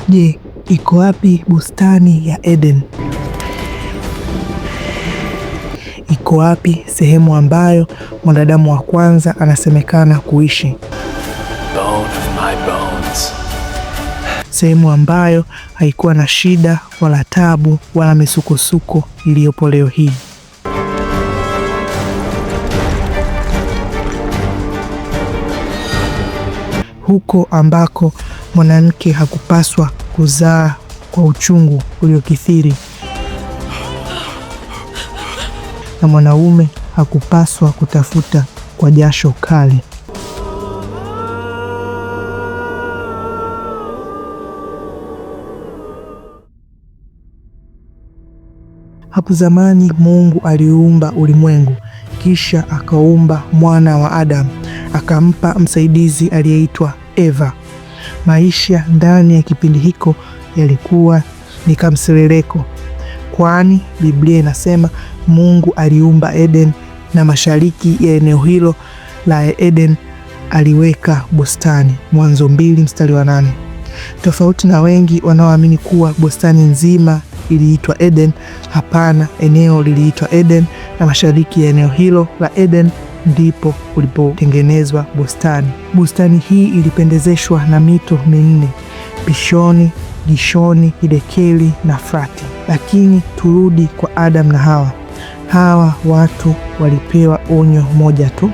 Je, iko wapi bustani ya Eden? Iko wapi sehemu ambayo mwanadamu wa kwanza anasemekana kuishi? Bone of my bones. Sehemu ambayo haikuwa na shida wala tabu wala misukosuko iliyopo leo hii. Huko ambako mwanamke hakupaswa kuzaa kwa uchungu uliokithiri na mwanaume hakupaswa kutafuta kwa jasho kali. Hapo zamani Mungu aliumba ulimwengu, kisha akaumba mwana wa Adamu, akampa msaidizi aliyeitwa Eva. Maisha ndani ya kipindi hiko yalikuwa ni kamseleleko, kwani Biblia inasema Mungu aliumba Eden na mashariki ya eneo hilo la Eden aliweka bustani. Mwanzo 2 mstari wa 8. Tofauti na wengi wanaoamini kuwa bustani nzima iliitwa Eden, hapana, eneo liliitwa Eden na mashariki ya eneo hilo la Eden ndipo kulipotengenezwa bustani. Bustani hii ilipendezeshwa na mito minne: Pishoni, Gishoni, Hidekeli na Frati. Lakini turudi kwa Adam na Hawa. Hawa watu walipewa onyo moja tu: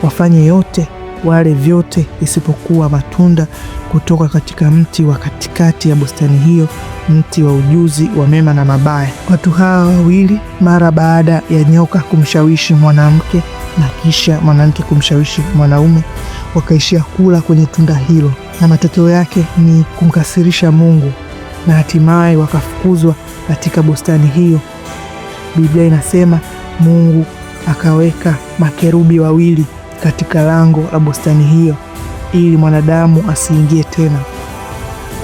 wafanye yote, wale vyote isipokuwa matunda kutoka katika mti wa katikati ya bustani hiyo, mti wa ujuzi wa mema na mabaya. Watu hawa wawili, mara baada ya nyoka kumshawishi mwanamke na kisha mwanamke kumshawishi mwanaume, wakaishia kula kwenye tunda hilo, na matokeo yake ni kumkasirisha Mungu na hatimaye wakafukuzwa katika bustani hiyo. Biblia inasema Mungu akaweka makerubi wawili katika lango la bustani hiyo ili mwanadamu asiingie tena.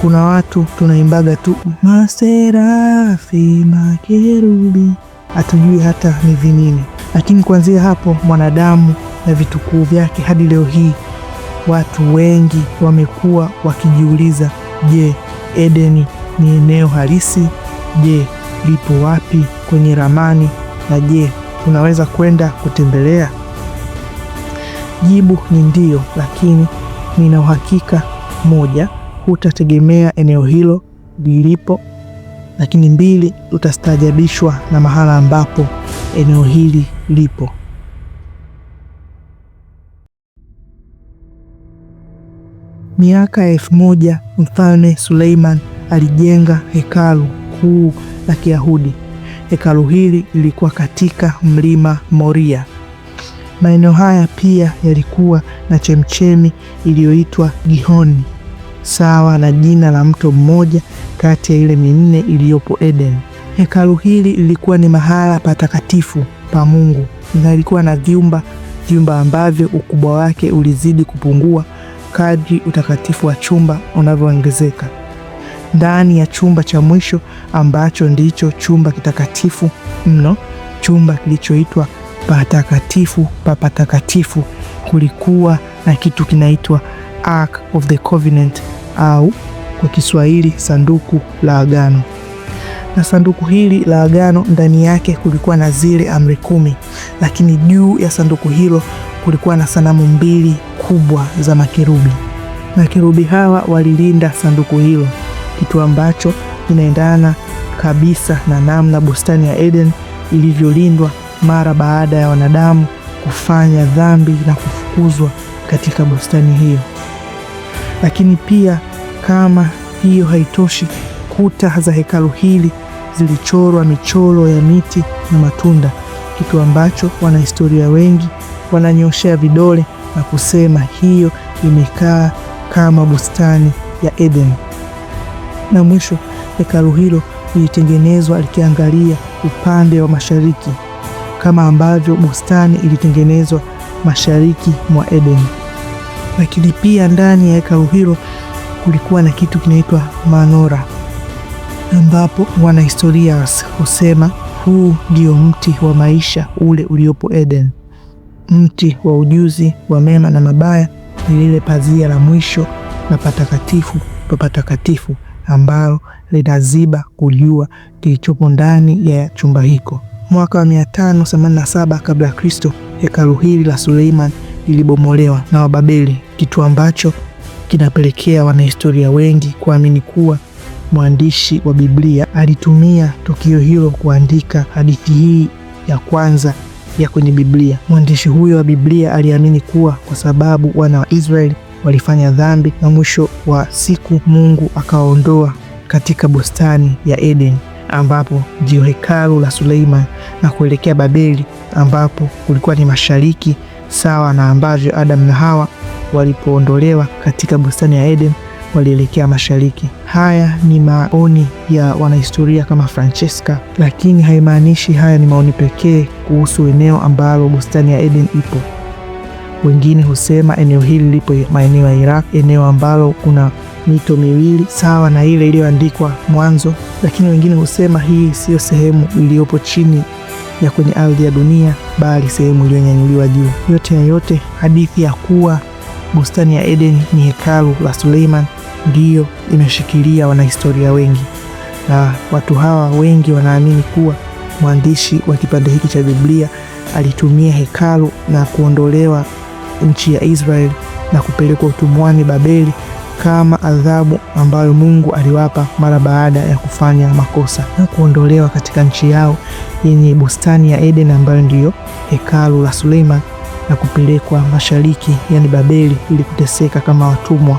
Kuna watu tunaimbaga tu maserafi makerubi, hatujui hata ni vinini. Lakini kuanzia hapo mwanadamu na vitukuu vyake hadi leo hii watu wengi wamekuwa wakijiuliza, je, Edeni ni eneo halisi? Je, lipo wapi kwenye ramani? Na je, unaweza kwenda kutembelea? Jibu ni ndio, lakini nina uhakika: moja, hutategemea eneo hilo lilipo, lakini mbili, utastaajabishwa na mahala ambapo eneo hili lipo. Miaka ya 1000 Mfalme Suleiman alijenga hekalu kuu la Kiyahudi. Hekalu hili lilikuwa katika mlima Moria. Maeneo haya pia yalikuwa na chemchemi iliyoitwa Gihoni, sawa na jina la mto mmoja kati ya ile minne iliyopo Eden. Hekalu hili lilikuwa ni mahala patakatifu pa Mungu na ilikuwa na vyumba ambavyo ukubwa wake ulizidi kupungua kadri utakatifu wa chumba unavyoongezeka. Ndani ya chumba cha mwisho ambacho ndicho chumba kitakatifu mno, chumba kilichoitwa patakatifu pa patakatifu, kulikuwa na kitu kinaitwa Ark of the Covenant au kwa Kiswahili sanduku la agano. Na sanduku hili la agano ndani yake kulikuwa na zile amri 10, lakini juu ya sanduku hilo kulikuwa na sanamu mbili kubwa za makerubi. Makerubi hawa walilinda sanduku hilo, kitu ambacho kinaendana kabisa na namna bustani ya Eden ilivyolindwa mara baada ya wanadamu kufanya dhambi na kufukuzwa katika bustani hiyo. Lakini pia kama hiyo haitoshi, kuta za hekalu hili zilichorwa michoro ya miti na matunda, kitu ambacho wanahistoria wengi wananyoshea vidole na kusema hiyo imekaa kama bustani ya Eden. Na mwisho, hekalu hilo lilitengenezwa likiangalia upande wa mashariki, kama ambavyo bustani ilitengenezwa mashariki mwa Eden. Lakini pia ndani ya hekalu hilo kulikuwa na kitu kinaitwa manora, ambapo wanahistoria husema huu ndio mti wa maisha ule uliopo Eden. Mti wa ujuzi wa mema na mabaya ni lile pazia la mwisho na patakatifu pa patakatifu ambalo linaziba kujua kilichopo ndani ya chumba hiko. Mwaka wa 587 kabla ya Kristo, hekalu hili la Suleiman lilibomolewa na Wababeli, kitu ambacho kinapelekea wanahistoria wengi kuamini kuwa mwandishi wa Biblia alitumia tukio hilo kuandika hadithi hii ya kwanza ya kwenye Biblia. Mwandishi huyo wa Biblia aliamini kuwa kwa sababu wana wa Israeli walifanya dhambi na mwisho wa siku Mungu akawaondoa katika bustani ya Eden ambapo ndio hekalu la Suleiman na kuelekea Babeli ambapo kulikuwa ni mashariki, sawa na ambavyo Adam na Hawa walipoondolewa katika bustani ya Eden walielekea mashariki. Haya ni maoni ya wanahistoria kama Francesca, lakini haimaanishi haya ni maoni pekee kuhusu eneo ambalo bustani ya Eden ipo. Wengine husema eneo hili lipo maeneo ya Iraq, eneo ambalo kuna mito miwili sawa na ile iliyoandikwa Mwanzo, lakini wengine husema hii siyo sehemu iliyopo chini ya kwenye ardhi ya dunia, bali sehemu iliyonyanyuliwa juu. Yote ya yote, hadithi ya kuwa bustani ya Eden ni hekalu la Suleiman ndiyo imeshikilia wanahistoria wengi, na watu hawa wengi wanaamini kuwa mwandishi wa kipande hiki cha Biblia alitumia hekalu na kuondolewa nchi ya Israeli na kupelekwa utumwani Babeli kama adhabu ambayo Mungu aliwapa mara baada ya kufanya makosa na kuondolewa katika nchi yao yenye bustani ya Eden ambayo ndiyo hekalu la Suleiman na kupelekwa mashariki, yani Babeli, ili kuteseka kama watumwa.